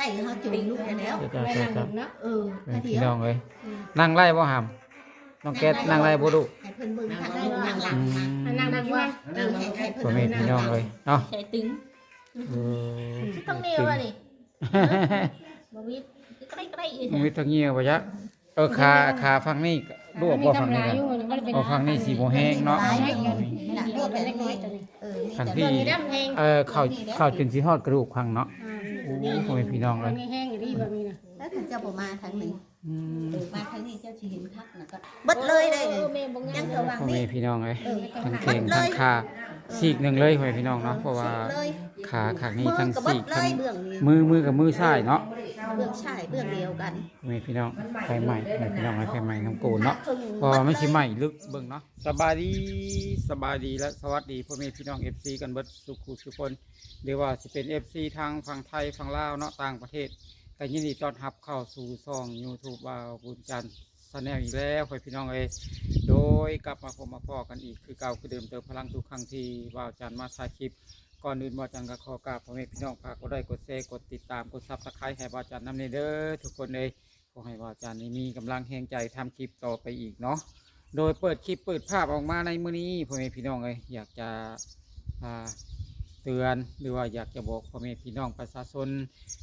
ໃຫ້ເຮົາຈູງລູກແລ້ວ ເຈົ້າໆໆ ເອີ ພີ່ນ້ອງເອີຍ ອືມ ນັ່ງໄດ້ບໍ່ຫຳ? ນ້ອງແກັດນັ່ງໄດ້ບໍ່ລູກ? ໃຫ້ເພິ່ນເບິ່ງທາງນີ້ ນັ່ງຫຼັງ ອືມ ນັ່ງຢູ່ ເອີ ໃຫ້ ໃຫ້ເພິ່ນ ພໍ່ແມ່ພີ່ນ້ອງເອີຍເນາະ ໃສ່ຕຶງ ເອີ ຄືຕ້ອງແນວອັນນີ້ ບໍ່ມີ ໃກ້ໆ ບໍ່ມີທາງເຫຍບໍ່ຈັກ ເອີ ຂາ ຂາຝັ່ງນີ້ລວກບໍ່ຝັ່ງນີ້ ເອົາຝັ່ງນີ້ຊິບໍ່ແຮງເນາະ ລວກແບບນີ້ ເອີ ຄັນທີ່ ເອີ ເຂົ້າ ເຂົ້າຈົນຊິຮອດກະດູກຝັ່ງເນາະ ອືມ ໂອ້ ພໍ່ແມ່ພີ່ນ້ອງເອີຍ ແຮງອີ່ຫຼີແບບນີ້ນະ ແລ້ວຄັນເຈົ້າບໍ່ມາທາງນີ້ ອືມ ເອີ ມາທາງນີ້ເຈົ້າຊິເຫັນຄັກນະ ກໍເບິດເລີຍເດ້ ເອີ ຍັງສະຫວ່າງ ພໍ່ແມ່ພີ່ນ້ອງເອີຍ ເອີ ທັງແຂ້ງທັງຂາ ເອີ ຊີກໜຶ່ງເລີຍ ພໍ່ແມ່ພີ່ນ້ອງເນາະ ເພາະວ່າຂາຂ້າງນີ້ທັງຊີກ ທັງມື ມືກັບມືຊ້າຍເນາະ ເບື້ອງຊ້າຍເບື້ອງດຽວກັນ ພໍ່ແມ່ພີ່ນ້ອງ ໄຟໄໝ້ ພໍ່ແມ່ພີ່ນ້ອງ ໄຟໄໝ້ນ້ຳໂກນເນາະ ເພາະວ່າມັນຊິໄໝ້ເລິກ ເບິ່ງເນາະ ສະບາຍດີ ສະບາຍດີ ແລະ ສະຫວັດດີ ພໍ່ແມ່ພີ່ນ້ອງ ເອັຟຊີ ກັນເບິດສູ່ຜູ້ສູ່ຄົນ ຫຼືວ່າຊິເປັນ ເອັຟຊີ ທາງຝັ່ງໄທ ຝັ່ງລາວເນາະ ຕ່າງປະເທດ ກໍຍິນດີຕ້ອນຮັບເຂົ້າສູ່ຊ່ອງ YouTube ບ່າວບຸນຈັນ Channel ອີກແລ້ວ ພໍ່ແມ່ພີ່ນ້ອງເອີຍ ໂດຍກັບມາພົບມາພໍ້ກັນອີກຄືເກົ່າຄືເດີມ ເຕີມພະລັງທຸກຄັ້ງທີ່ບ່າວຈັນມາຖ່າຍຄລິບ ກ່ອນອື່ນບ່າວຈັນກໍຂໍກາບພໍ່ແມ່ພີ່ນ້ອງ ຝາກກົດໄລ ກົດແຊ ກົດຕິດຕາມ ກົດ Subscribe ໃຫ້ບ່າວຈັນນຳແດ່ເດີທຸກຄົນເອີຍ ຂໍໃຫ້ບ່າວຈັນນີ້ມີກຳລັງແຮງໃຈທຳຄລິບຕໍ່ໄປອີກເນາະ ໂດຍເປີດຄລິບເປີດພາບອອກມາໃນມື້ນີ້ ພໍ່ແມ່ພີ່ນ້ອງເອີຍ ຢາກຈະ ອ່າ ເຕືອນ ຫຼືວ່າຢາກຈະບອກພໍ່ແມ່ພີ່ນ້ອງປະຊາຊົນ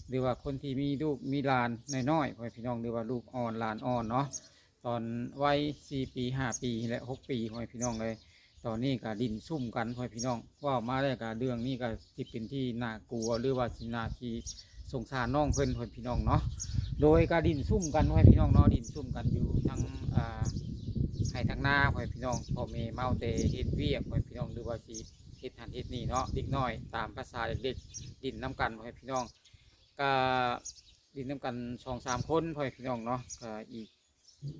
ຫຼືວ່າຄົນທີ່ມີລູກມີຫຼານນ້ອຍໆ ພໍ່ແມ່ພີ່ນ້ອງ ຫຼືວ່າລູກອ່ອນຫຼານອ່ອນເນາະ ຕອນໄວສີ່ປີ ຫ້າປີ ແລະ ຫົກປີ ພໍ່ແມ່ພີ່ນ້ອງເອີຍ ຕອນນີ້ກໍດິ້ນຊຸ້ມກັນ ພໍ່ແມ່ພີ່ນ້ອງ ເວົ້າມາແລ້ວກໍເລື່ອງນີ້ກໍຊິເປັນທີ່ໜ້າກົວ ຫຼືວ່າຊິໜ້າທີ່ສົງສານນ້ອງເພິ່ນ ພໍ່ແມ່ພີ່ນ້ອງເນາະ ໂດຍກໍດິ້ນຊຸ້ມກັນ ພໍ່ແມ່ພີ່ນ້ອງເນາະ ດິ້ນຊຸ້ມກັນຢູ່ທັງ ອ່າ ໄຮ່ທັງນາ ພໍ່ແມ່ພີ່ນ້ອງ ພໍ່ແມ່ເມົາແຕ່ເຮັດວຽກ ພໍ່ແມ່ພີ່ນ້ອງ ຫຼືວ່າຊິເຮັດຫັ້ນເຮັດນີ້ເນາະ ເດັກນ້ອຍຕາມພາສາເດັກໆ ດິ້ນນຳກັນ ພໍ່ແມ່ພີ່ນ້ອງ ກໍດິ້ນນຳກັນສອງສາມຄົນ ພໍ່ແມ່ພີ່ນ້ອງເນາະ ກໍອີກ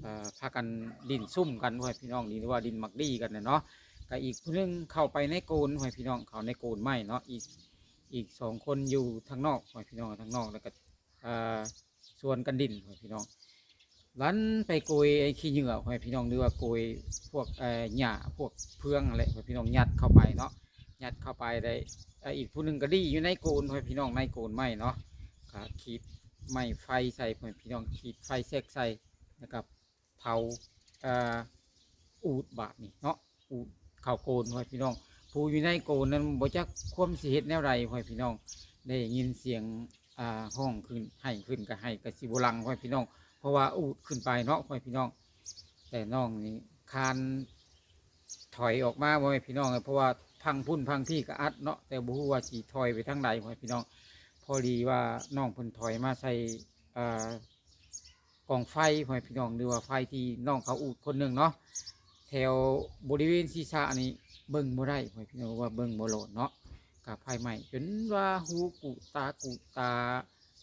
ອ່າ ພາກັນດິ້ນຊຸ້ມກັນ ພໍ່ແມ່ພີ່ນ້ອງ ຫຼືວ່າດິ້ນໝາກດີ້ກັນນະເນາະ ກໍອີກຜູ້ໜຶ່ງເຂົ້າໄປໃນໂກນ ພໍ່ແມ່ພີ່ນ້ອງ ເຂົ້າໃນໂກນໄມ້ເນາະ ອີກ ອີກສອງຄົນຢູ່ທາງນອກ ພໍ່ແມ່ພີ່ນ້ອງ ທາງນອກ ແລ້ວກໍ ອ່າ ຊວນກັນດິ້ນ ພໍ່ແມ່ພີ່ນ້ອງ ລັນໄປໂກຍໄອ້ຂີ້ເຫຍື້ອ ພໍ່ແມ່ພີ່ນ້ອງ ຫຼືວ່າໂກຍພວກ ເອີ ຫຍ້າ ພວກເຟືອງຫັ້ນແຫຼະ ພໍ່ແມ່ພີ່ນ້ອງ ຍັດເຂົ້າໄປເນາະ ຍັດເຂົ້າໄປໄດ້ ອ່າ ອີກຜູ້ໜຶ່ງກໍດີ້ຢູ່ໃນໂກນ ພໍ່ແມ່ພີ່ນ້ອງ ໃນໂກນໄມ້ເນາະ ກໍຂີດໄມ້ໄຟໃສ່ ພໍ່ແມ່ພີ່ນ້ອງ ຂີດໄຟແຊັກໃສ່ ແລ້ວກໍເຜົາ ອ່າ ອູດບາດນີ້ເນາະ ອູດເຂົ້າໂກນ ພໍ່ແມ່ພີ່ນ້ອງ ຜູ້ຢູ່ໃນໂກນນັ້ນບໍ່ຈັກຄວາມຊິເຮັດແນວໃດ ພໍ່ແມ່ພີ່ນ້ອງ ໄດ້ຍິນສຽງ ອ່າ ຮ້ອງຂຶ້ນ ໄຫ້ຂຶ້ນ ກໍໄຫ້ກໍຊິບໍ່ຫຼັ່ງ ພໍ່ແມ່ພີ່ນ້ອງ ເພາະວ່າອູດຂຶ້ນໄປເນາະ ພໍ່ແມ່ພີ່ນ້ອງ ແຕ່ນ້ອງນີ້ຄານ ຖອຍອອກມາ ພໍ່ແມ່ພີ່ນ້ອງເອີຍ ເພາະວ່າພັງພຸ້ນພັງພີ້ກໍອັດເນາະ ແຕ່ບໍ່ຮູ້ວ່າຊິຖອຍໄປທາງໃດ ພໍ່ແມ່ພີ່ນ້ອງ ພໍດີວ່ານ້ອງເພິ່ນຖອຍມາໃສ່ ອ່າ ກອງໄຟ ພໍ່ແມ່ພີ່ນ້ອງ ຫຼືວ່າໄຟທີ່ນ້ອງເຂົາອູດຄົນໜຶ່ງເນາະ ແຖວບໍລິເວນສີສະນີ້ເບິ່ງບໍ່ໄດ້ ພໍ່ແມ່ພີ່ນ້ອງ ວ່າເບິ່ງບໍ່ລອດເນາະ ກໍໄຟໄໝ້ຈົນວ່າຫູກຸຕາກຸຕາ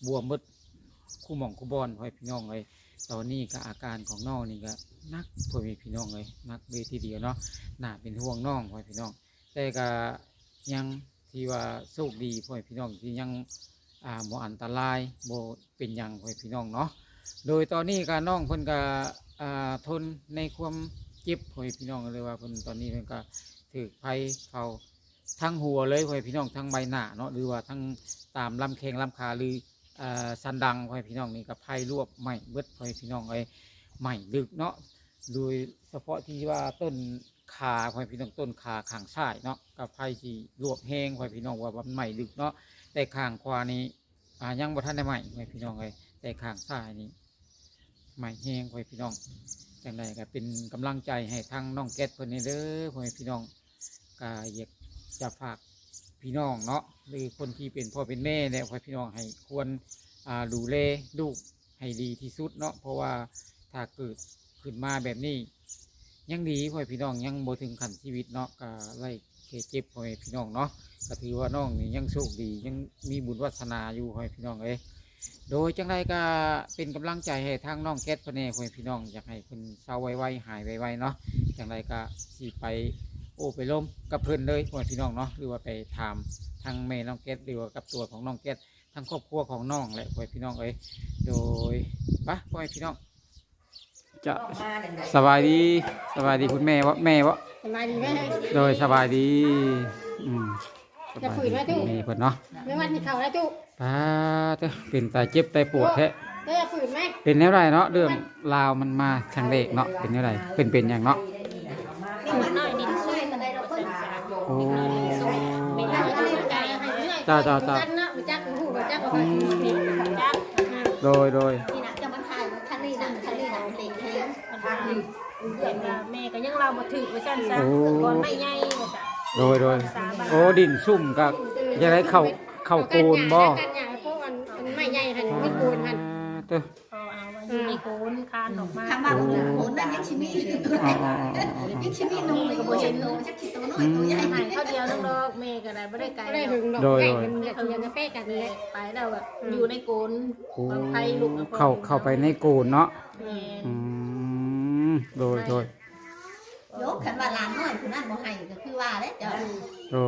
ບວມເບິດຄູ່ໝ່ອງຄູ່ບ່ອນ ພໍ່ແມ່ພີ່ນ້ອງເອີຍ ຕອນນີ້ກໍອາການຂອງນ້ອງນີ້ກໍໜັກ ພໍ່ແມ່ພີ່ນ້ອງເອີຍ ໜັກເລີຍທີດຽວເນາະ ໜ້າເປັນຫ່ວງນ້ອງ ພໍ່ແມ່ພີ່ນ້ອງ ແຕ່ກໍຍັງທີ່ວ່າໂຊກດີ ພໍ່ແມ່ພີ່ນ້ອງ ທີ່ຍັງ ອ່າ ບໍ່ອັນຕະລາຍ ບໍ່ເປັນຫຍັງ ພໍ່ແມ່ພີ່ນ້ອງເນາະ ໂດຍຕອນນີ້ກໍນ້ອງເພິ່ນກໍ ອ່າ ທົນໃນຄວາມເຈັບ ພໍ່ແມ່ພີ່ນ້ອງ ຫຼືວ່າເພິ່ນຕອນນີ້ເພິ່ນກໍຖືກໄຟເຜົາ ທັງຫົວເລີຍ ພໍ່ແມ່ພີ່ນ້ອງ ທັງໃບໜ້າເນາະ ຫຼືວ່າທັງຕາມລຳແຂ້ງລຳຂາ ຫຼື ເອີ ສັນດັງ ພໍ່ແມ່ພີ່ນ້ອງ ນີ້ກໍໄຟລວກໄໝ້ເບິດ ພໍ່ແມ່ພີ່ນ້ອງເອີຍ ໄໝ້ເລິກເນາະ ໂດຍສະເພາະທີ່ວ່າຕົ້ນຂາ ພໍ່ແມ່ພີ່ນ້ອງ ຕົ້ນຂາຂ້າງຊ້າຍເນາະ ກໍໄຟຊິລວກແຮງ ພໍ່ແມ່ພີ່ນ້ອງ ວ່າມັນໄໝ້ເລິກເນາະ ແຕ່ຂ້າງຂວານີ້ ອ່າ ຍັງບໍ່ທັນໄດ້ໄໝ້ ພໍ່ແມ່ພີ່ນ້ອງເອີຍ ແຕ່ຂ້າງຊ້າຍນີ້ ໄໝ້ແຮງ ພໍ່ແມ່ພີ່ນ້ອງ ຈັ່ງໃດກໍເປັນກຳລັງໃຈໃຫ້ທາງນ້ອງແກັດເພິ່ນແດ່ເດີ ພໍ່ແມ່ພີ່ນ້ອງ ກໍຢາກຈະຝາກພີ່ນ້ອງເນາະ ຫຼືຄົນທີ່ເປັນພໍ່ເປັນແມ່ແຫຼະ ພໍ່ແມ່ພີ່ນ້ອງ ໃຫ້ຄວນ ອ່າ ດູແລລູກໃຫ້ດີທີ່ສຸດເນາະ ເພາະວ່າຖ້າເກີດຂຶ້ນມາແບບນີ້ ຍັງດີ ພໍ່ແມ່ພີ່ນ້ອງ ຍັງບໍ່ເຖິງຂັ້ນຊີວິດເນາະ ກໍໄດ້ແຄ່ເຈັບ ພໍ່ແມ່ພີ່ນ້ອງເນາະ ກໍຖືວ່ານ້ອງນີ້ຍັງໂຊກດີ ຍັງມີບຸນວາສະໜາຢູ່ ພໍ່ແມ່ພີ່ນ້ອງເອີຍ ໂດຍຈັ່ງໃດກໍເປັນກຳລັງໃຈໃຫ້ທາງນ້ອງແກັດເພິ່ນແດ່ ພໍ່ແມ່ພີ່ນ້ອງ ຢາກໃຫ້ເພິ່ນເຊົາໄວໆ ຫາຍໄວໆເນາະ ຈັ່ງໃດກໍຊິໄປໂອ້ໄປລົມກັບເພິ່ນເລີຍ ພໍ່ແມ່ພີ່ນ້ອງເນາະ ຫຼືວ່າໄປຖາມທາງແມ່ນ້ອງແກັດ ຫຼືວ່າກັບຕົວຂອງນ້ອງແກັດ ທາງຄອບຄົວຂອງນ້ອງແຫຼະ ພໍ່ແມ່ພີ່ນ້ອງເອີຍ ໂດຍ ໄປ ພໍ່ແມ່ພີ່ນ້ອງ ຈະ ສະບາຍດີ ສະບາຍດີຄຸນແມ່ບໍ່ ແມ່ບໍ່ ສະບາຍດີແມ່ ໂດຍ ສະບາຍດີ ອືມ ສະບາຍດີຄຸນແມ່ເພິ່ນເນາະ ແມ່ວັດກິນເຂົ້າແລ້ວຕຸ ປາດເຕີ ເປັນຕາເຈັບຕາປວດແທ້. ເອີ ເປັນແນວໃດເນາະ ເລື່ອງລາວມັນມາຄັ້ງແລກເນາະ ເປັນແນວໃດ ເພິ່ນເປັນຫຍັງເນາະ? ເດັກນ້ອຍດິນຊຸ່ມ ໂອ້ ເປັນນ້ອຍດິນຊຸ່ມ ເປັນນ້ອຍດິນຊຸ່ມ ເຈົ້າ ເຈົ້າ ເຈົ້າ ອືມ ໂດຍ ໂດຍ ນີ້ນະ ຈະມາຖ່າຍທາງນີ້ນະ ທາງນີ້ນະ ເຫຼັກແຮງ ເພິ່ນວ່າແມ່ກໍຍັງເວົ້າບໍ່ຖືກວ່າຊັ້ນຊະ ໂອ້ ກ່ອນໄມ້ໃຫຍ່ວ່າຊັ້ນ ໂດຍ ໂດຍ ໂອ້ ດິນຊຸ່ມກໍຈະໄດ້ເຂົ້າ ເຂົ້າໂກນບໍ່? ກັນຫຍັງ ພວກອັນ ອັນໄມ້ໃຫຍ່ຫັ້ນ ມີໂກນຫັ້ນ ເຕີ ເຂົາເອົາໄວ້ຢູ່ໃນໂກນ ຄານອອກມາ ຄຳວ່າບໍ່ຖືກໂກນນັ້ນຍັງຊິມີ ອໍໆໆໆ ຍັງຊິມີໜູຢູ່ ບໍ່ເຫັນໜູ ຈັກຊິໂຕນ້ອຍໂຕໃຫຍ່ ໃຫ້ເຂົາດຽວໜຶ່ງດອກ ແມ່ກໍໄດ້ ບໍ່ໄດ້ໄກ ບໍ່ໄດ້ເຖິງດອກ ໂດຍ ໃກ້ ໂດຍ ເພິ່ນຢາກຈະໄປກັນແຫຼະ ໄປແລ້ວແບບ ໂອ້ ຢູ່ໃນໂກນ ໂອ້ ໄຟລຸກ ເຂົ້າ ເຂົ້າໄປໃນໂກນເນາະ ແມ່ນ ອືມ ໂດຍ ໂດຍ ໂຍ ຄັນວ່າຫຼານນ້ອຍຜູ້ນັ້ນບໍ່ໃຫ້ກໍຄືວ່າແຫຼະເຈົ້າ ໂອ້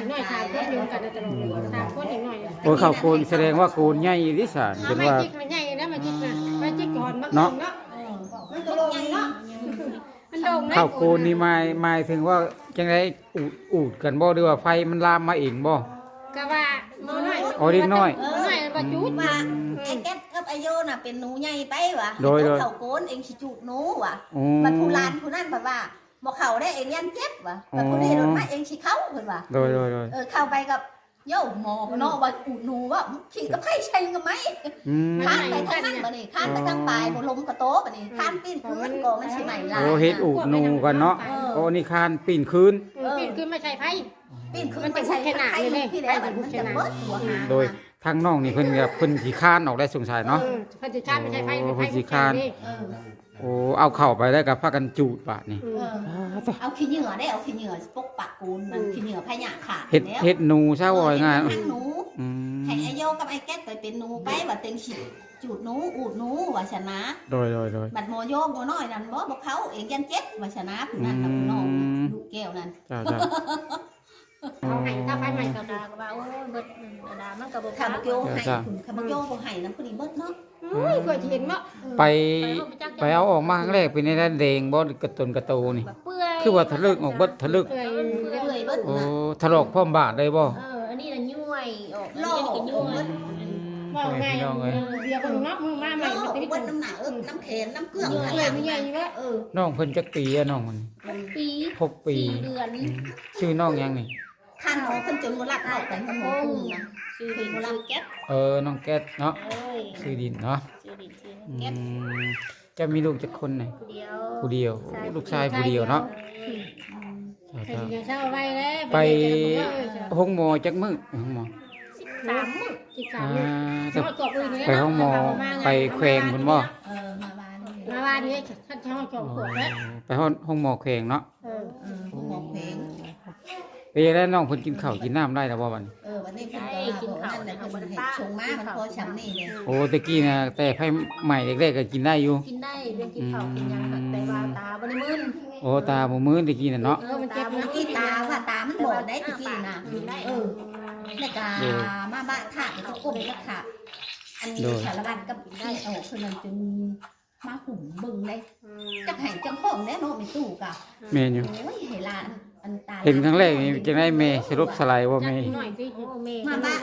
ນ້ອຍສາມຄົນຢູ່ນຳກັນຕະຫຼອດ ສາມຄົນເດັກນ້ອຍ ໂອ້ ເຂົ້າໂກນ ສະແດງວ່າໂກນໃຫຍ່ອີ່ຫຼີສານ ເປັນວ່າ ໄມ້ຈິກມັນໃຫຍ່ນະ ໄມ້ຈິກນະ ໄມ້ຈິກຈະຫອນມາເນາະ ເນາະ ເອີ ມັນກໍລົງເນາະ ມັນໂດ່ງນະ ເຂົ້າໂກນນີ້ໝາຍ ໝາຍເຖິງວ່າຈັ່ງໃດ ອູດ ອູດກັນບໍ່ ຫຼືວ່າໄຟມັນລາມມາເອງບໍ່? ກະວ່າໝໍນ້ອຍ ອໍ ເດັກນ້ອຍ ໝໍນ້ອຍວ່າຈູດ ອືມ ວ່າ ອືມ ໄອ້ແກັດກັບໄອ້ໂຍນະເປັນໜູໃຫຍ່ໄປວ່າ ໂດຍ ໃຫ້ໂຕ ໂດຍ ເຂົ້າໂກນ ເອງຊິຈູດໜູວ່າ ອືມ ບັດຜູ້ຫຼານຜູ້ນັ້ນບັດວ່າ ບໍ່ເຂົ້າເດ້ ເອງຢ້ານເຈັບວ່າ ອໍ ບັດຜູ້ນີ້ໂດດມາ ເອງຊິເຂົ້າ ເພິ່ນວ່າ ໂດຍ ໂດຍ ໂດຍ ເອີ ເຂົ້າໄປກັບ ໂຍ ໝໍເນາະ ອືມ ວ່າອູດໜູວ່າ ຂີ້ກະໄພໃສ່ກະໄມ້ ອືມ ຄານໄປທາງນັ້ນບັດນີ້ ຄານໄປທາງປາຍ ອໍ ບໍ່ລົມກະໂຕບັດນີ້ ອືມ ຄານປີ້ນພື້ນກໍມັນຊິໄໝ້ຫຼາຍ ໂອ້ ເຮັດອູດໜູກັນເນາະ ເອີ ໂອ້ ນີ້ຄານປີ້ນຄືນ ເອີ ປີ້ນຄືນມາໃສ່ໄຟ ປີ້ນຄືນມາໃສ່ໄຟ ມັນຈະບຸດຂະໜາດເລີຍເດ້ ໄຟມັນຈະເບິດຫົວຫາ ໂດຍ ທາງນ້ອງນີ້ເພິ່ນແບບເພິ່ນຂີ້ຄານອອກແລ້ວສົງໄສເນາະ ເອີ ເພິ່ນຂີ້ຄານມາໃສ່ໄຟ ໂອ້ ເພິ່ນຂີ້ຄານ ໄຟ ເອີ ໂອ້ ເອົາເຂົ້າໄປແລ້ວກໍພາກັນຈູດບາດນີ້ ເອີ ເອົາຂີ້ເຫຍື້ອເດ້ ເອົາຂີ້ເຫຍື້ອປົກປາກໂກນມັນ ອືມ ຂີ້ເຫຍື້ອພະຍາດຂາດ ເຮັດ ແລ້ວ ເຮັດໜູຊະ ເອີ ວ່າງ່າຍ ເຮັດເປັນຮັງໜູ ອືມ ໃຫ້ອ້າຍໂຍກັບອ້າຍແກັດໄປເປັນໜູໄປ ວ່າເຕັງຊິຈູດໜູ ອູດໜູ ວ່າຊັ້ນນະ ໂດຍ ໂດຍ ໂດຍ ບັດໝໍໂຍ ໝໍນ້ອຍນັ້ນບໍ່ ບໍ່ເຂົ້າ ເອງຢ້ານເຈັບ ວ່າຊັ້ນນະ ຜູ້ນັ້ນນະ ອືມ ຜູ້ນ້ອງດຸແກ້ວນັ້ນ ເຈົ້າ ເຈົ້າ ເຂົາໃຫ້ ຖ້າໄຟໄໝ້ກໍ ກໍວ່າ ໂອ້ຍ ເບິດ ອືມ ອັນນັ້ນມັນກໍບໍ່ ຂ້າພະເຈົ້າໃຫ້ ເຈົ້າ ເຈົ້າ ຂ້າພະເຈົ້າບໍ່ໃຫ້ນຳຜູ້ນີ້ເບິດເນາະ ໂອ້ຍ ຂ້ອຍຊິເຫັນເນາະ ເອີ ໄປ ໄປເອົາອອກມາຄັ້ງແລກເປັນແນວໃດ ແດງບໍ່ ກະຕົນກະໂຕນີ້ ເປື່ອຍ ຄືວ່າທະເລິກອອກເບິດ ທະເລິກ ເປື່ອຍ ເປື່ອຍເບິດ ໂອ້ ນະ ຖະຫຼອກພ້ອມບາດເລີຍບໍ່? ເອີ ອັນນີ້ນະຍ້ວຍອອກ ລອກ ອັນນີ້ກໍຍ້ວຍ ອອກເບິດ ອືມ ເວົ້າງ່າຍ ພີ່ນ້ອງເອີຍ ເບຍເບິ່ງເນາະ ມືມາໃໝ່ ລອກ ມັນເປັນ ເບິດນ້ຳໜັກເອີ ອືມ ນ້ຳແຂນ ນ້ຳເຄື່ອງ ເອີ ມັນຫຼາຍ ມັນໃຫຍ່ຢູ່ແລ້ວ ເອີ ນ້ອງເພິ່ນຈັກປີອະ ນ້ອງມັນ? ຫົກປີ ຫົກປີ ສີ່ເດືອນ ອືມ ຊື່ນ້ອງຫຍັງນີ້? ຄັນເຮົາເພິ່ນຈົນບໍ່ລັກອອກໄປ ເພິ່ນບໍ່ກຸ້ມນະ ຊື່ດິນ ຊື່ແກັດ ເອີ ນ້ອງແກັດເນາະ ເອີ ຊື່ດິນເນາະ ຊື່ດິນ ຊື່ແກັດ ອືມ ເຈົ້າມີລູກຈັກຄົນນະ? ຜູ້ດຽວ ຜູ້ດຽວ ໂອ້ ລູກຊາຍຜູ້ດຽວເນາະ ອືມ ເຈົ້າ ເຈົ້າ ໄປໂຮງໝໍຈັກມື້? ໂຮງໝໍ ສິບສາມມື້ ສິບສາມມື້ ອ່າ ໄປໂຮງໝໍ ໄປແຂວງພຸ້ນບໍ່? ເອີ ມາວານນີ້ ມາວານນີ້ ເຮົາສອງຂວບແລ້ວ ໄປຮອດໂຮງໝໍແຂວງເນາະ ເອີ ເອີ ໂຮງໝໍແຂວງ ເປັນຈັ່ງໃດ ນ້ອງເພິ່ນກິນເຂົ້າກິນນ້ຳໄດ້ແລ້ວບໍ່ບັດນີ້? ເອີ ບັດນີ້ເພິ່ນກໍ ໄດ້ກິນເຂົ້າ ບໍ່ນັ້ນແຫຼະ ເພິ່ນເຮັດຊົງມາ ມັນພໍຊ່ຳນີ້ແຫຼະ ໂອ້ ແຕ່ກີ້ນະ ແຕ່ໄຟໄໝ້ແລກໆກໍກິນໄດ້ຢູ່ ກິນໄດ້ ຍັງກິນເຂົ້າ ອືມ ກິນຫຍັງ ແຕ່ວ່າຕາບໍ່ໄດ້ມຶນ ໂອ້ ຕາບໍ່ມືນແຕ່ກີ້ນະເນາະ ເອີ ມັນເຈັບ ຕາບໍ່ ຕາ ວ່າຕາມັນບອດໄດ໋ແຕ່ກີ້ນະ ເອີ ແລ້ວກໍ ໂດຍ ມາບາດທາດ ແລ້ວກໍກົ້ມຈັກຂາ ອັນ ໂດຍ ສາລະວັດກັບທີ່ອອກເພິ່ນນັ້ນຈົນ ມາຫຸ້ມເບິ່ງເດ້ ອືມ ຈັກໄຫ້ຈັກຮ້ອງແລ້ວເນາະ ແມ່ຕູ້ກະ ແມ່ນຢູ່ ໂອ້ຍ ໃຫ້ຫຼານ ອັນຕາ ເຫັນຄັ້ງແລກນີ້ຈັ່ງໃດແມ່ ສະຫຼົບສະຫຼາຍບໍ່ແມ່? ໂອ້ ແມ່ ມາບ້ານ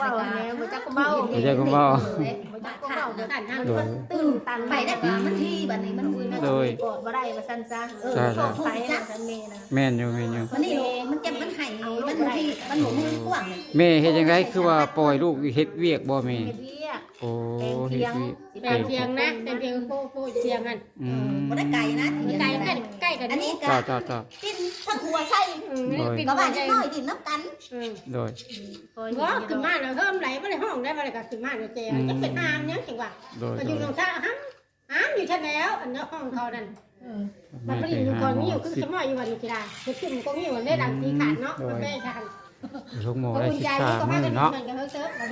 ບໍ່ຈັກຄວາມເວົ້າ ບໍ່ຈັກຄວາມເວົ້າ ເອີ ບໍ່ຈັກຄວາມເວົ້າ ໂດຍ ຕື່ນຕັນ ໄປໄດ້ກໍມັນທີ່ບັດນີ້ມັນ ໂດຍ ກອດບໍ່ໄດ້ວ່າຊັ້ນຊະ ເອີ ໃຊ່ໆ ໄປວ່າຊັ້ນແມ່ນະ ແມ່ນຢູ່ ແມ່ນຢູ່ ມັນນີ້ມັນເຈັບມັນໄຫ້ ມັນທີ່ ມັນບໍ່ມີກວ້າງ ແມ່ເຮັດຈັ່ງໃດ ຄືວ່າປ່ອຍລູກເຮັດວຽກບໍ່ແມ່? ເຮັດວຽກ ໂອ້ ແປງຖຽງ ເຮັດວຽກ ແປງຖຽງນະ ແປງຖຽງ ໂພ ໂພຖຽງຫັ້ນ ອືມ ບໍ່ໄດ້ໄກນະ ບໍ່ໄກ ໃກ້ ໃກ້ກັນ ອັນນີ້ກະ ເຈົ້າ ເຈົ້າ ເຈົ້າ ປິ່ນຜັກຫົວໃສ່ ອືມ ໂດຍ ປິ່ນ ກໍວ່າເດັກນ້ອຍຫຼິ້ນນຳກັນ ອືມ ໂດຍ ບໍ່ ຂຶ້ນມາແລ້ວເຮີ້ມໄຫຼ ບໍ່ໄດ້ຮ້ອງໄດ້ ບໍ່ໄດ້ກໍຂຶ້ນມາແລ້ວແຈ ອືມ ຈັກເປັນຫາມຫຍັງ ຈັ່ງວ່າ ໂດຍ ກໍຢູ່ ໂດຍ ນ້ອງສາວຫັ້ນ ຫາມຢູ່ຊັ້ນແລ້ວ ອັນເນາະ ຫ້ອງເຂົານັ້ນ ເອີ ມັນບໍ່ໄດ້ຢູ່ຂອງນີ້ ຄືສະໝໍຢູ່ວັນນີ້ ເຮັດຂຶ້ນມັນກໍມີວັນໄດ້ ອືມ ດັງສີຂາດເນາະ ໂດຍ ມັນແມ່ນຊັ້ນ ໂຮງໝໍໄດ້ສິບສາມມື້ເນາະ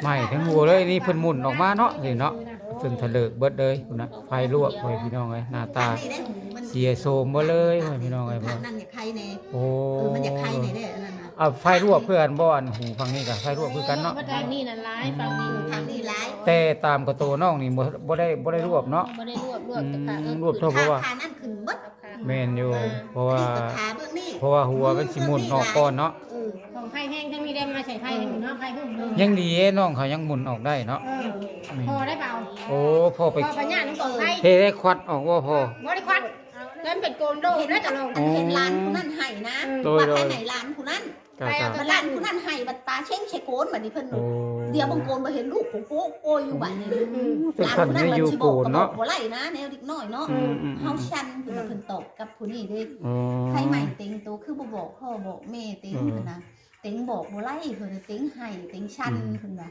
ໄໝ້ທັງຫົວເລີຍ ນີ້ເພິ່ນໝຸນອອກມາເນາະ ນີ້ເນາະ ຈົນທະເລີກເບິດເລີຍພຸ້ນນະ ໄຟລວກ ໂອ້ຍ ພີ່ນ້ອງເອີຍ ໜ້າຕາເສຍໂສມເບິດເລີຍ ໂອ້ຍ ພີ່ນ້ອງເອີຍ ເນາະ ນັ້ນຢາກໄຄແດ່ ໂອ້ ເອີ ມັນຢາກໄຄແດ່ເດ້ ອັນນັ້ນນະ ອ່າ ໄຟລວກຄືກັນບໍ່? ອັນຫູຝັ່ງນີ້ກໍໄຟລວກຄືກັນເນາະ ທາງນີ້ນະຫຼາຍ ອືມ ຝັ່ງນີ້ ທາງນີ້ຫຼາຍ ແຕ່ຕາມກະໂຕນ້ອງນີ້ບໍ່ ບໍ່ໄດ້ ບໍ່ໄດ້ລວບເນາະ ບໍ່ໄດ້ລວບ ລວບ ອືມ ແຕ່ກະ ເອີ ລວບເທົ່າ ເພາະວ່າ ຂານັ້ນຂຶ້ນເບິດ ແມ່ນຢູ່ ເອີ ເພາະວ່າ ອັນນີ້ກໍຂາເບື້ອງນີ້ ເພາະວ່າຫົວມັນຊິໝຸນອອກກ່ອນເນາະ ເອີ ຂອງໄຟແຮງ ທັງນີ້ໄດ້ມາໃສ່ໄຟເນາະ ໄຟຫຸ້ມເນາະ ຍັງດີເດ້ ນ້ອງເຂົາຍັງໝູນອອກໄດ້ເນາະ ເອີ ແມ່ນ ພໍໄດ້ເບົາ ໂອ້ ພໍໄປ ພໍໄປຍາກນຳຂອງໄຟ ເຮັດໄດ້ຄວັດອອກບໍ່ພໍ ບໍ່ໄດ້ຄວັດ ແລ້ວມັນເປັນໂກນໂດນ ແລ້ວກໍລອງ ອັນເຫັນຫຼານຜູ້ນັ້ນໄຫ້ນະ ອືມ ໂດຍ ວ່າໃຜໃຫ້ຫຼານຜູ້ນັ້ນ ເຈົ້າ ໄປເອົາ ເຈົ້າ ບັດຫຼານຜູ້ນັ້ນໃຫ້ ບັດຕາເຊັງໃສ່ໂກນ ບັດນີ້ເພິ່ນ ໂອ້ ດຽວບັງໂກນບໍ່ເຫັນລູກ ໂອ້ໂຫ ໂອ້ຢູ່ບັດນີ້ ອືມ ຫຼານຜູ້ນັ້ນມັນຊິບອກກໍບອກບໍ່ໄດ້ນະ ແນວເດັກນ້ອຍເນາະ ອືມໆໆ ເຮົາຊັ້ນ ເພິ່ນວ່າເພິ່ນຕອບກັບຜູ້ນີ້ເດ້ ອໍ ໄຟໄໝ້ເຕັງ ໂຕຄືບໍ່ບອກພໍ່ບອກແມ່ເຕັງ ເອີ ເພິ່ນນະ ເຕັງບອກບໍ່ໄດ້ ເພິ່ນວ່າເຕັງໄຫ້ເຕັງຊັ້ນ ອືມ ເພິ່ນວ່າ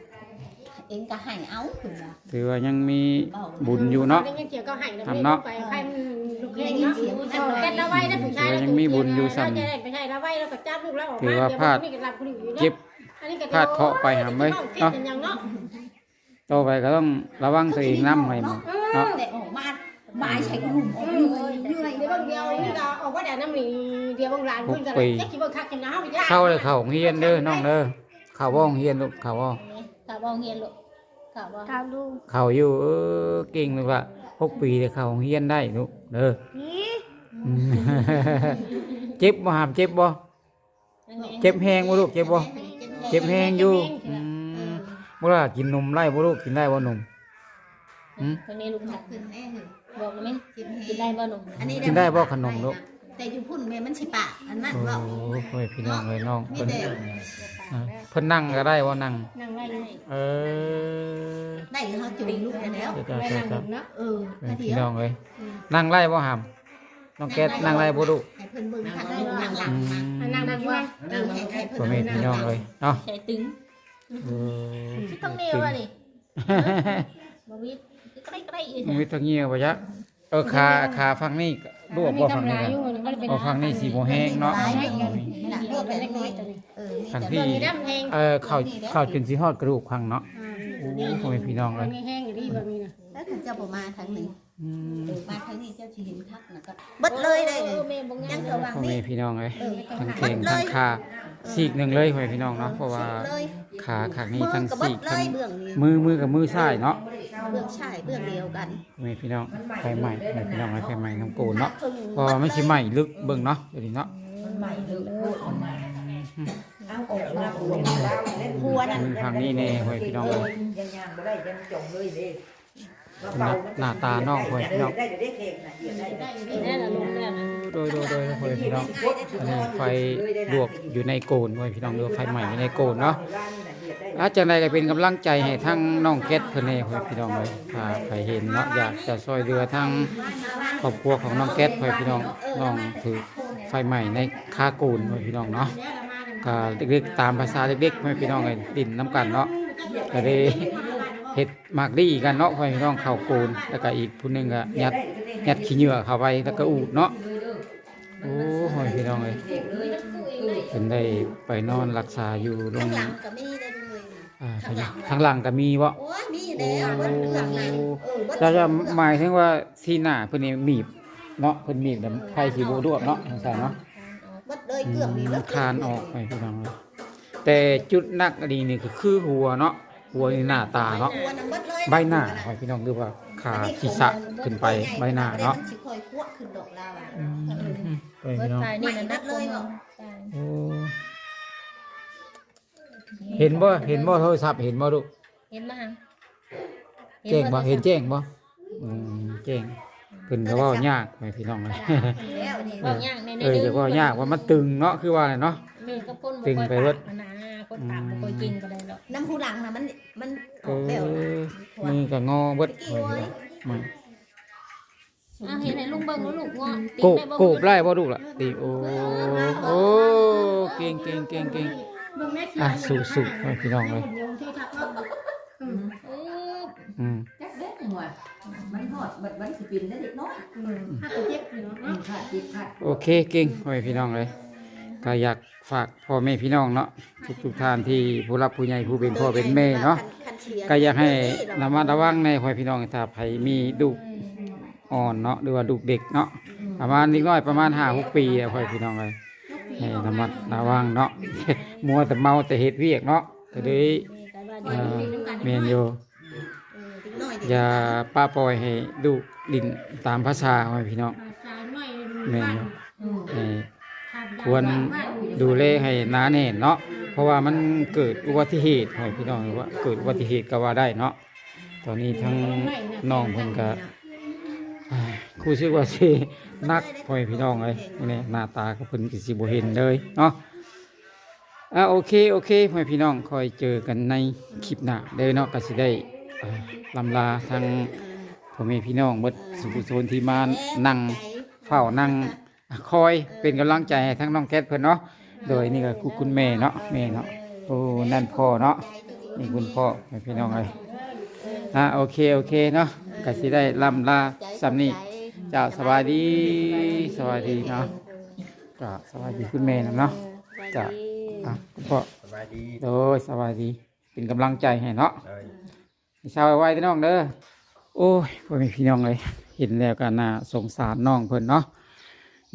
ເອງກໍໄຫ້ເອົາ ເພິ່ນວ່າ ຖືວ່າຍັງມີບຸນຢູ່ເນາະ ໄດ້ຍິນສຽງເຂົາໄຫ້ນະ ທຳເນາະ ໄປໄຟມັນລຸກເລັ່ງເນາະ ແຕ່ລະໄວນະ ຜູ້ຊາຍ ຖືວ່າຍັງມີບຸນຢູ່ ສ່ຳນີ້ ແຕ່ລະໄວລາວກໍຈັບລູກລາວອອກມາ ຖືວ່າພາດ ດຽວນີ້ກໍຫຼັບຄົນອື່ນຢູ່ເນາະ ເຈັບ ອັນນີ້ກໍພາດເຄາະໄປຫຳເອີຍເນາະ ເນາະ ຕໍ່ໄປກໍຕ້ອງລະວັງຕົວເອງນຳ ໃຫ້ເນາະ ເອີ ແຕ່ອອກມາບາຍໃສ່ກະດຸ່ມອອກເລື້ອຍໆ ດຽວເບິ່ງດຽວນີ້ກໍອອກມາແຕ່ນຳນີ້ ດຽວເບິ່ງຫຼານເພິ່ນກໍ ຫົກປີ ຈັກຊິເບິ່ງຄັກຈັງນະ ເຮົາໄປຢ້ານ ເຊົາແລ້ວເຂົ້າໂຮງຮຽນເດີນ້ອງເດີ ເຂົ້າບໍ່ໂຮງຮຽນລູກ ເຂົ້າບໍ່ ເຂົ້າບໍ່ໂຮງຮຽນລູກ ເຂົ້າບໍ່ ເຂົ້າຢູ່ ເຂົ້າຢູ່ ເອີ ເກັ່ງລູກຫຼ້າ ຫົກປີໄດ້ເຂົ້າໂຮງຮຽນໄດ້ລູກເດີ ອືມ ເຈັບບໍ່ຫາມ ເຈັບບໍ່? ເຈັບແຮງບໍ່ລູກ ເຈັບບໍ່? ເຈັບແຮງຢູ່ ເຈັບແຮງ ອືມ ເອີ ບໍ່ລະ ກິນນົມໄດ້ບໍ່ລູກ ກິນໄດ້ບໍ່ນົມ? ຫືມ ເພິ່ນນີ້ລູກ ບອກແມ່ ກິນໄດ້ບໍ່ນົມ? ອັນນີ້ ກິນໄດ້ບໍ່ຂະໜົມລູກ? ແຕ່ຢູ່ພຸ້ນແມ່ນມັນຊິປາກ ອັນນັ້ນເວົ້າ ໂອ້ຍ ພີ່ນ້ອງເອີຍ ນ້ອງເພິ່ນ ເອີ ເພິ່ນນັ່ງກໍໄດ້ບໍ່? ນັ່ງ ນັ່ງໄດ້ຢູ່ ເອີ ໄດ້ ເຮົາຈູງລູກໄດ້ແລ້ວ ເຈົ້າ ເຈົ້າ ເຈົ້າ ເອີ ພີ່ນ້ອງເອີຍ ອືມ ນັ່ງໄດ້ບໍ່ຫຳ? ນ້ອງແກັດນັ່ງໄດ້ບໍ່ລູກ? ໃຫ້ເພິ່ນເບິ່ງທາງຫຼັງ ອືມ ທາງຫຼັງ ເອີ ໃຫ້ ໃຫ້ເພິ່ນ ພໍ່ແມ່ພີ່ນ້ອງເອີຍເນາະ ໃສ່ຕຶງ ເອີ ຊິຕ້ອງແນວວ່ານີ້ ບໍ່ວິດ ໃກ້ໆ ບໍ່ວິດທາງນີ້ບໍ່ຈັກ ເອີ ຂາ ຂາຝັ່ງນີ້ລວກບໍ່? ຝັ່ງນີ້ ເອີ ຝັ່ງນີ້ຊິບໍ່ແຮງເນາະ ນີ້ລະ ລວກໄປເລັກນ້ອຍ ເອີ ທາງພີ້ ເອີ ເຂົ້າ ເຂົ້າຈົນຊິຮອດກະດູກພັງເນາະ ອືມ ໂອ້ຍ ພໍ່ແມ່ພີ່ນ້ອງເອີຍ ແຮງຢູ່ດີແບບນີ້ນະ ແລ້ວເຈົ້າບໍ່ມາທາງນີ້ ອືມ ເອີ ມາທາງນີ້ເຈົ້າຊິເຫັນຄັກນະ ກໍເບິດເລີຍໄດ໋ ເອີ ຍັງສະຫວ່າງນີ້ ພໍ່ແມ່ພີ່ນ້ອງເອີຍ ເອີ ທັງແຂ້ງທັງຂາ ເອີ ຊີກໜຶ່ງເລີຍ ພໍ່ແມ່ພີ່ນ້ອງເນາະ ເອີ ເພາະວ່າ ຊີກເລີຍ ຂາຂ້າງນີ້ທັງຊີກ ມືກໍເບິດເລີຍ ທັງເບື້ອງນີ້ ມື ມືກັບມືຊ້າຍເນາະ ເບື້ອງຊ້າຍເບື້ອງດຽວກັນ ພໍ່ແມ່ພີ່ນ້ອງ ໄຟໄໝ້ ພໍ່ແມ່ພີ່ນ້ອງ ໄຟໄໝ້ນ້ຳໂກນເນາະ ເພາະວ່າມັນຊິໄໝ້ເລິກເບິ່ງເນາະ ດຽວນີ້ເນາະ ມັນໄໝ້ເລິກໂພດ ອືມ ເອົາອອກມາ ຫົວນັ້ນ ທາງນີ້ແດ່ ພໍ່ແມ່ພີ່ນ້ອງເອີຍ ຍ່າງບໍ່ໄດ້ ຍັງຈ່ອງເລີຍເດ້ ໜ້າ ໜ້າຕານ້ອງ ພໍ່ແມ່ພີ່ນ້ອງ ໂດຍ ໂດຍ ໂດຍ ພໍ່ແມ່ພີ່ນ້ອງ ອັນນີ້ໄຟລວກຢູ່ໃນໂກນ ພໍ່ແມ່ພີ່ນ້ອງ ຫຼືວ່າໄຟໄໝ້ຢູ່ໃນໂກນເນາະ ອາ ຈັ່ງໃດກໍເປັນກຳລັງໃຈໃຫ້ທັງນ້ອງແກັດເພິ່ນແດ່ ພໍ່ແມ່ພີ່ນ້ອງເອີຍ ຖ້າໃຜເຫັນເນາະ ຢາກຈະຊ່ອຍເຫຼືອທາງຄອບຄົວຂອງນ້ອງແກັດ ພໍ່ແມ່ພີ່ນ້ອງ ນ້ອງຖືກໄຟໄໝ້ໃນຄາໂກນ ພໍ່ແມ່ພີ່ນ້ອງເນາະ ກໍເດັກໆ ຕາມພາສາເດັກໆ ພໍ່ແມ່ພີ່ນ້ອງເອີຍ ຫຼິ້ນນຳກັນເນາະ ກໍໄດ້ເຮັດ ໝາກດີກັນເນາະ ພໍ່ແມ່ພີ່ນ້ອງ ເຂົ້າໂກນ ແລ້ວກໍອີກຜູ້ໜຶ່ງກໍຍັດ ຍັດຂີ້ເຫຍື້ອເຂົ້າໄປ ແລ້ວກໍອູດເນາະ ໂອ້ ພໍ່ແມ່ພີ່ນ້ອງເອີຍ ເພິ່ນໄດ້ໄປນອນຮັກສາຢູ່ໂຮງ ທາງຫຼັງກໍມີເດ້ ອ່າ ທາງຫຼັງກໍມີບໍ່? ໂອ້ຍ ມີແລ້ວ ເບິດເກືອງນະ ເອີ ເບິດ ແລ້ວກໍໝາຍເຖິງວ່າສີໜ້າເພິ່ນນີ້ໝີບເນາະ ເພິ່ນໝີບແລ້ວ ເອີ ໄຟຊິບໍ່ລວກເນາະ ຈັ່ງຊັ້ນເນາະ ເບິດເລີຍ ເກືອງນີ້ ອືມ ເບິດເລີຍ ຄານອອກ ພໍ່ແມ່ພີ່ນ້ອງເອີຍ ແຕ່ຈຸດໜັກອີ່ຫຼີນີ້ກໍຄືຫົວເນາະ ຫົວນີ້ໜ້າຕາເນາະ ໃບໜ້າ ໃບໜ້າ ພໍ່ແມ່ພີ່ນ້ອງ ຫຼືວ່າຂາ ສີສະຂຶ້ນໄປ ໃບໜ້າເນາະ ອືມ ພໍ່ແມ່ພີ່ນ້ອງ ໂອ້ ເຫັນບໍ່ ເຫັນບໍ່ ໂທລະສັບເຫັນບໍ່ລູກ? ເຫັນບໍ່ຫະ? ແຈ້ງບໍ່? ເຫັນແຈ້ງບໍ່? ອືມ ແຈ້ງ ເພິ່ນກໍເວົ້າຍາກ ພໍ່ແມ່ພີ່ນ້ອງ ເວົ້າຍາກແນ່ ເອີ ຢາກເວົ້າຍາກວ່າມັນຕຶງເນາະ ຄືວ່າແຫຼະເນາະ ຕຶງໄປເບິດ ຄົນປາກບໍ່ຄ່ອຍເກັ່ງປານໃດດອກ ນຳຜູ້ຫຼັງນະ ມັນ ມັນອອກແລ້ວນະ ເອີ ມືກໍງໍເບິດ ຕະກີ້ ໂອ້ຍ ອືມ ອ່ະ ເຮັດໃຫ້ລຸງເບິ່ງດູລູກ ງໍ ຕີໄດ້ບໍ່? ໂກບໄດ້ບໍ່ລູກລະ? ຕີ ໂອ້ ໂອ້ ເກັ່ງໆໆໆ ອ່ະ ສູ້ໆ ພີ່ນ້ອງເອີຍ ອືມ ອືມ ຈັກເດ້ ມັນຮອດ ມັນ ມັນຊິເປັນເດັກນ້ອຍ ອືມ ໂອເຄ ເກັ່ງ ພໍ່ແມ່ພີ່ນ້ອງເອີຍ ກໍຢາກ ຝາກພໍ່ແມ່ພີ່ນ້ອງເນາະ ທຸກໆທ່ານທີ່ຜູ້ຫຼັກຜູ້ໃຫຍ່ ຜູ້ເປັນພໍ່ເປັນແມ່ເນາະ ກໍຢາກໃຫ້ລະມັດລະວັງແດ່ ພໍ່ແມ່ພີ່ນ້ອງ ຖ້າໃຜມີລູກອ່ອນເນາະ ຫຼືວ່າລູກເດັກເນາະ ປະມານເດັກນ້ອຍປະມານຫ້າຫົກປີແລ້ວ ພໍ່ແມ່ພີ່ນ້ອງເອີຍ ໃຫ້ລະມັດລະວັງເນາະ ມົວແຕ່ເມົາແຕ່ເຮັດວຽກເນາະ ກໍເລີຍ ເອີ ແມ່ນຢູ່ ເອີ ເດັກນ້ອຍເດ້ ຢ່າປະປ່ອຍໃຫ້ລູກຫຼິ້ນຕາມພາສາ ພໍ່ແມ່ພີ່ນ້ອງ ພາສານ້ອຍ ແມ່ນຢູ່ ເອີ ເອີ ຄວນດູແລໃຫ້ໜາແໜ້ນເນາະ ເພາະວ່າມັນເກີດອຸບັດຕິເຫດ ໃຫ້ພີ່ນ້ອງວ່າເກີດອຸບັດຕິເຫດກໍວ່າໄດ້ເນາະ. ຕອນນີ້ທັງນ້ອງເພິ່ນກໍ ອ່າ ຮູ້ສຶກວ່າຊິໜັກ ພໍ່ແມ່ພີ່ນ້ອງເອີຍ. ນີ້ໜ້າຕາກໍເພິ່ນກໍຊິບໍ່ເຫັນເລີຍເນາະ. ອ່າ ໂອເຄ ໂອເຄ ພໍ່ແມ່ພີ່ນ້ອງ ຄ່ອຍເຈີກັນໃນຄລິບໜ້າເດີເນາະ. ກໍຊິໄດ້ ອ່າ ລ່ຳລາທັງພໍ່ແມ່ພີ່ນ້ອງເບິດສູ່ຜູ້ຊົນທີ່ມານັ່ງເຝົ້ານັ່ງ ອ່າ ຄອຍເປັນກຳລັງໃຈໃຫ້ທັງນ້ອງແກັດເພິ່ນເນາະ. ໂດຍນີ້ກໍຄືຄຸນແມ່ເນາະ ແມ່ເນາະ. ໂອ້ ນັ້ນພໍ່ເນາະ ນີ້ຄຸນພໍ່ ພີ່ນ້ອງເອີຍ. ອ່າ ໂອເຄ ໂອເຄເນາະ ກໍຊິໄດ້ລ່ຳລາສ່ຳນີ້. ເຈົ້າ ສະບາຍດີ ສະບາຍດີເນາະ. ເຈົ້າ ສະບາຍດີຄຸນແມ່ນຳເນາະ. ເຈົ້າ ອ່າ ຄຸນພໍ່ ສະບາຍດີ. ໂດຍ ສະບາຍດີ ເປັນກຳລັງໃຈໃຫ້ເນາະ. ໂດຍ ເຊົ້າໄວໆ ພີ່ນ້ອງເດີ. ໂອ້ຍ ພໍ່ແມ່ພີ່ນ້ອງເອີຍ ເຫັນແລ້ວກໍໜ້າສົງສານນ້ອງເພິ່ນເນາະ.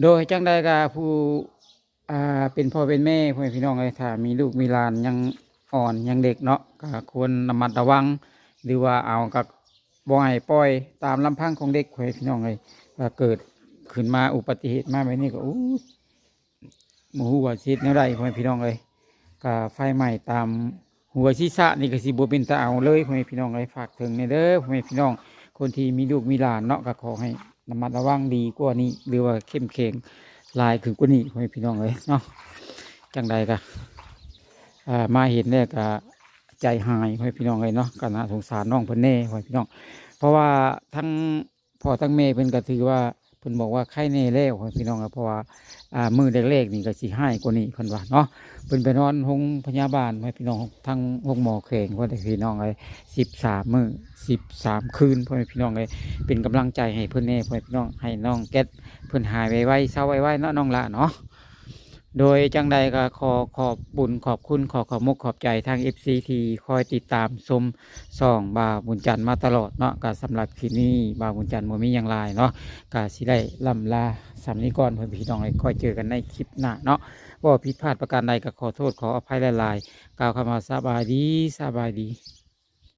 ໂດຍ ຈັ່ງໃດກໍຜູ້ ອ່າ ເປັນພໍ່ເປັນແມ່ ພໍ່ແມ່ພີ່ນ້ອງເອີຍ ຖ້າມີລູກມີຫຼານຍັງອ່ອນຍັງເດັກເນາະ ກໍຄວນລະມັດລະວັງ ຫຼືວ່າເອົາກໍບໍ່ໃຫ້ປ່ອຍຕາມລຳພັງຂອງເດັກ ພໍ່ແມ່ພີ່ນ້ອງເອີຍ. ຖ້າເກີດຂຶ້ນມາອຸບັດຕິເຫດມາແບບນີ້ກໍ ໂອ້ຍ ບໍ່ຮູ້ວ່າຊິເຮັດແນວໃດ ພໍ່ແມ່ພີ່ນ້ອງເອີຍ. ກໍໄຟໄໝ້ຕາມຫົວສີສະນີ້ກໍຊິບໍ່ເປັນຕາເອົາເລີຍ ພໍ່ແມ່ພີ່ນ້ອງເອີຍ. ຝາກເຖິງແດ່ເດີ ພໍ່ແມ່ພີ່ນ້ອງ ຄົນທີ່ມີລູກມີຫຼານເນາະ ກໍຂໍໃຫ້ລະມັດລະວັງດີກວ່ານີ້ ຫຼືວ່າເຂັ້ມແຂງຫຼາຍຂຶ້ນກວ່ານີ້ ພໍ່ແມ່ພີ່ນ້ອງເອີຍເນາະ. ຈັ່ງໃດກໍ ອ່າ ມາເຫັນແລ້ວກໍໃຈຫາຍ ພໍ່ແມ່ພີ່ນ້ອງເອີຍເນາະ. ກໍໜ້າສົງສານນ້ອງເພິ່ນແດ່ ພໍ່ແມ່ພີ່ນ້ອງ ເພາະວ່າທັງ ພໍ່ທັງແມ່ເພິ່ນກໍຖືວ່າ ເພິ່ນບອກວ່າໄຄແນ່ແລ້ວ ພີ່ນ້ອງ. ເພາະວ່າ ອ່າ ມື້ແລກໆນີ້ກໍຊິຮ້າຍກວ່ານີ້ ເພິ່ນວ່າເນາະ. ເພິ່ນໄປນອນໂຮງພະຍາບານ ພີ່ນ້ອງ ທັງໂຮງໝໍແຂວງ ພີ່ນ້ອງເອີຍ ສິບສາມມື້ສິບສາມຄືນ ພໍ່ແມ່ພີ່ນ້ອງເອີຍ. ເປັນກຳລັງໃຈໃຫ້ເພິ່ນແດ່ ພໍ່ແມ່ພີ່ນ້ອງ ໃຫ້ນ້ອງແກັດເພິ່ນຫາຍໄວໆ ເຊົາໄວໆເນາະ ນ້ອງຫຼ້າເນາະ. ໂດຍຈັ່ງໃດກໍຂໍຂອບບຸນຂອບຄຸນ ຂໍຂອບມຸກຂອບໃຈທາງເອັຟຊີທີ່ຄອຍຕິດຕາມຊົມຊ່ອງບ່າວບຸນຈັນມາຕະຫຼອດເນາະ. ກໍສຳລັບຄລິບນີ້ບ່າວບຸນຈັນບໍ່ມີຫຍັງຫຼາຍເນາະ ກໍຊິໄດ້ລ່ຳລາສ່ຳນີ້ກ່ອນ ພີ່ນ້ອງເອີຍ. ຄ່ອຍເຈີກັນໃນຄລິບໜ້າເນາະ. ເວົ້າຜິດພາດປະການໃດກໍຂໍໂທດຂໍອະໄພຫຼາຍໆ. ກ່າວຄຳວ່າສະບາຍດີ ສະບາຍດີ.